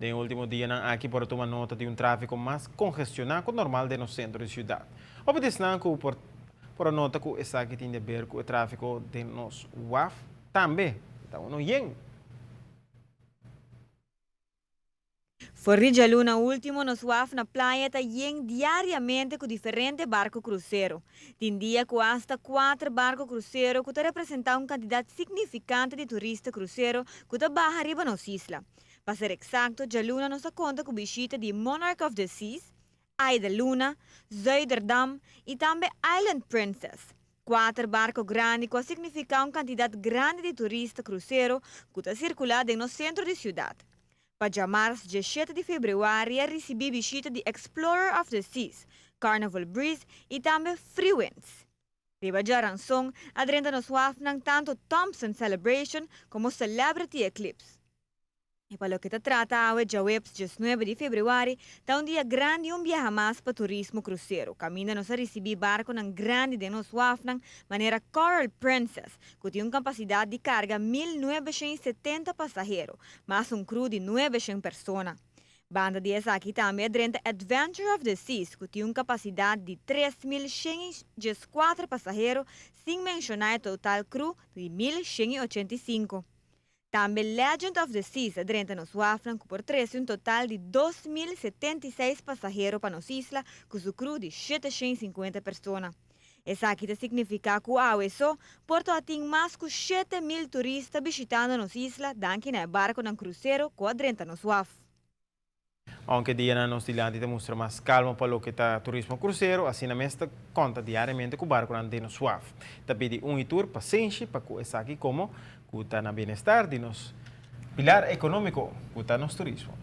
Den último dianan aki por a tuma nota di un tráfiko mas kongestioná ku normal den nos sentro di siudat. Hopi di esnan ku por por a nota ku esaki tin di aber ku e tráfiko den nos waf tambe ta uno yen. For di djaluna último nos waf na Playa ta yen diariamente ku diferente barku krusero. Tin dia ku asta kuater barku krusero ku ta representá un kantidat signifikante di turista krusero ku ta baha riba nos isla. Pa ser eksakto, djaluna nos a konta ku bishita di Monarch of the Seas, Aida Luna, Zuiderdam i tambe Island Princess. Kuater barko grandi ku a signifiká un kantidat grandi di turista krusero ku ta sirkulá den nos sentro di siudat. Pa djamars djeshete di febrüari a risibí bishita di Explorer of the Seas, Carnival Breeze i tambe Freewinds. Riba djaranson a drenta nos wafnan tantu Thompson Celebration komo Celebrity Eclipse. I pa loke ta trata awe djaweps djesnuebe di febrüari ta un dia grandi un biaha mas pa turismo krusero kaminda nos a risibí barkonan grandi den nos wafnan manera Coral Princess ku tin un kapasidat di karga 1970 pasahero mas un crew di 900 persona. Banda di esaki tambe a drenta Adventure of the Seas ku tin un kapasidat di 3114 pasahero, sin menshoná e total crew di 1185. Tambe Legend of the Seas a drenta nos wafnan ku por trese un total di 2076 pasahero pa nos isla ku su crew di 750 persona. Esaki ta signifiká ku awe so por tin mas ku 7000 turista bishitando nos isla danki na e barkonan krusero ku a drenta nos waf. Aunke dianan nos dilanti ta mustra mas kalma pa loke ta turismo krusero, asina mes ta konta diariamente ku barkonan den nos waf. Ta pidi un i tur pasenshi pa ku esaki komo ku ta na bienestar di nos pilar ekonómiko ku ta nos turismo.